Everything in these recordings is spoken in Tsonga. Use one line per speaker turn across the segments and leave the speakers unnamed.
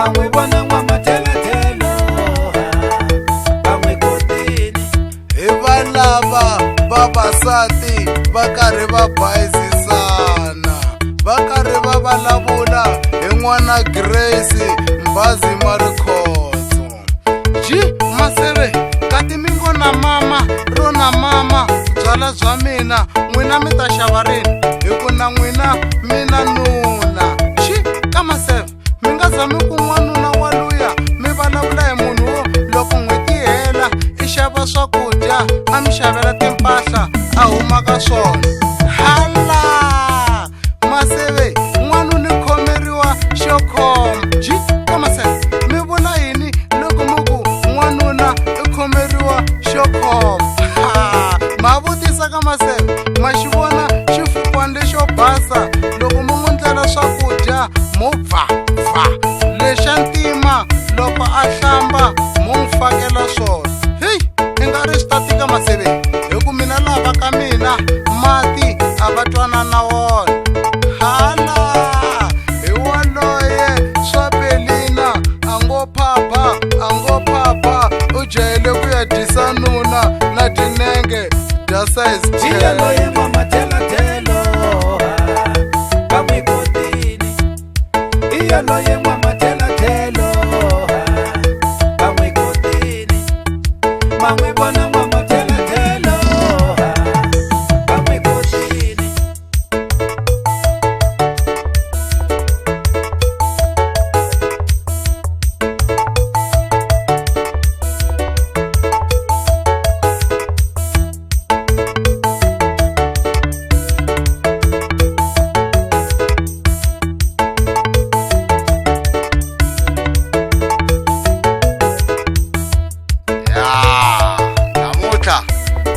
N'wi vona n'wamathelathelo, va n'wi kotile.
Hi valava vavasati va karhi va bayizisana, va karhi va vulavula hi n'wana Grace Mbhazi Marikhotso. Ji maseve kati mi ngo na mama ro na mama byala bya mina n'wina mi ta xava rini hi ku na n'wina mi na nuna. Xi ka maseve mi nga zami ku n'wanuna wa luya mi vulavula hi munhu wo loko n'hweti yi hela i xava swakudya a mi xavela timpahla a huma ka swona. Hala maseve n'wanuna i khomeriwa xo khoma. Ji ka maseve mi vula yini loko mi ku n'wanuna i khomeriwa xo khoma? Ma vutisa ka maseve ma xi vona xifukwani lexo basa loko mi n'wi ndlela swakudya mo pfa pfa lexa ntima loko a hlamba mo n'wi fakela swona. Heyi i nga ri swi ta tika maseve hi ku mina lava ka mina mati a va twana na wona. Hala hi waloye swa Pelina a ngo phapha a ngo phapha u jahele ku ya dyisa nuna na tinenge dya size 10.
Yaloye n'wamathelathelo, va n'wi kotile. Yaloye n'wamathelathelo, va n'wi kotile. Ma n'wi vona n'wamathelathelo, va n'wi kotile.
Ya namuntlha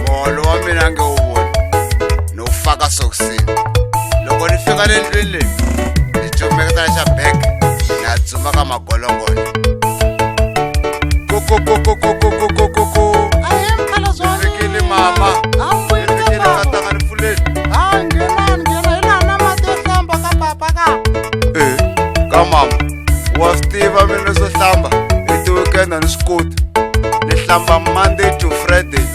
muholo wa mina nge wu voni ni wu faka sokisini. Loko ni fika le ndlwini leyi ni jomeketa xa bag ni ya dzumba ka magolongola. Ku
Ahee mukhalabye wa
ni fikile
mina.
mama,
Ha
ni
mbuyile
fikile
baba.
katanga ni pfuleni.
Ha nghenani nghena hi laha na mati yo hlamba ka papa ka.
Ka mama wa swi tiva mina leswo hlamba hi ti-weekend a ni swi koti, ni hlamba Monday to Friday.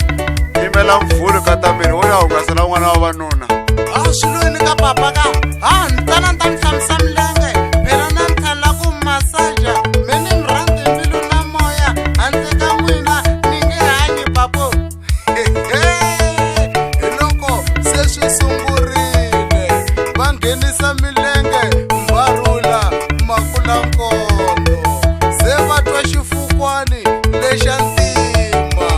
Yimela mvhulu ka ta mina wo ya hungasela n'wana wa vanuna.
Ha swi lweni ka papa ka. Ha ni tana ni ta mi hlambisa milenge phela namuntlha ni la ku masaja me ni mi rhandza hi mbilu na moya handle ka n'wina ni nge hanyi papo. Hi loko se swi sungurile va nghenisa milenge mbarula makulankondo se va twa xifukwani lexa ntima.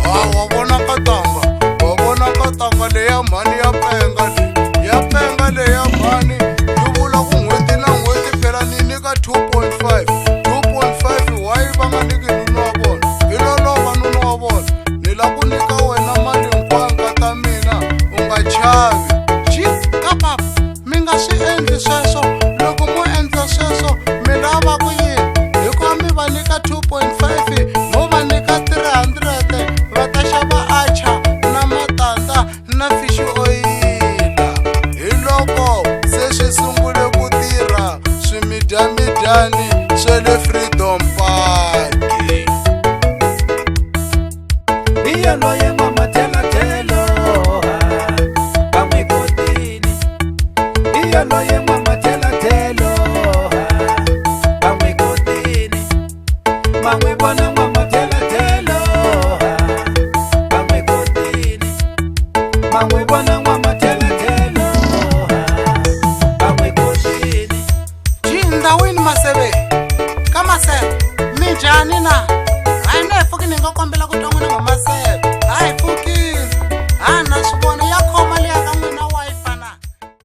Ha wa vona katanga, wa vona katanga leya mhani ya penga leyi ya penga leya mhani yi vula ku n'hweti na n'hweti phela ni nyika 2.5 2.5 why va nga nyiki nuna wa vona? I lolova nuna wa vona ni la ku nyika wena mali hinkwayo nkata mina u nga chavi. Ji ka papa mi nga swi endli sweswo, loko mo endla sweswo mi lava ku yini? Hikuva mi va nyika 2.5 mo va nyika 300 va ta xava atchar na matandza na fish oyila. Hi loko se swi sungule ku tirha swimidyamidyani swa le Freedom Park.
Yaloye.